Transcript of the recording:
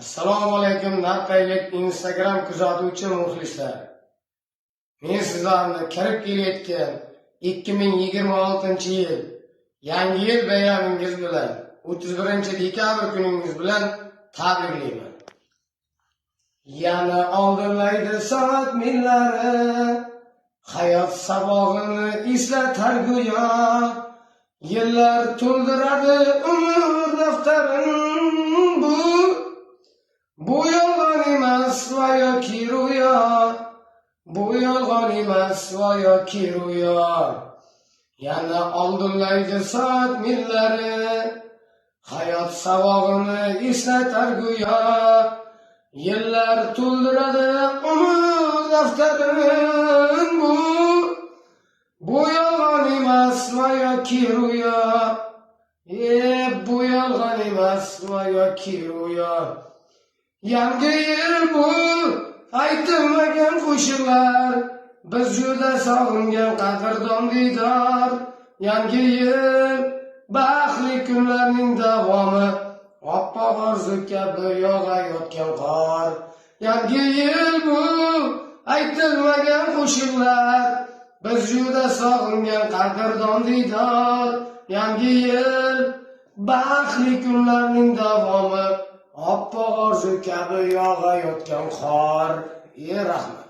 Assalomu alaykum, narpaylik Instagram kuzatuvchi muxlislar. Men sizlarni kirib kelayotgan 2026-yil Yangi yil bayramingiz bilan, 31 dekabr kuningiz bilan tabriklayman. Yana oldinlaydi soat millari, hayot sabog'ini eslatar go'yo. Yillar to'ldiradi umr daftarin, bu yolg'on emas va yoki ro'yo, bu yolg'on emas va yoki ro'yo. Yana oldinlaydi soat millari, hayot sabog'ini eslatar go'yo. Yillar to'ldiradi umr daftarin, bu yolg'on emas va yoki ro'yo. E, bu yolg'on emas va yoki ro'yo. Yangi yil bu aytilmagan qo'shiqlar, biz juda sog'ingan qadrdon diydor. Yangi yil baxtli kunlarning davomi, oppoq orzu kabi yog'ayotgan qor. Yangi yil bu aytilmagan qo'shiqlar, biz juda sog'ingan qadrdon diydor. Yangi yil baxtli kunlarning davomi, oppoq orzu kabi yog'ayotgan qor. E, rahmat.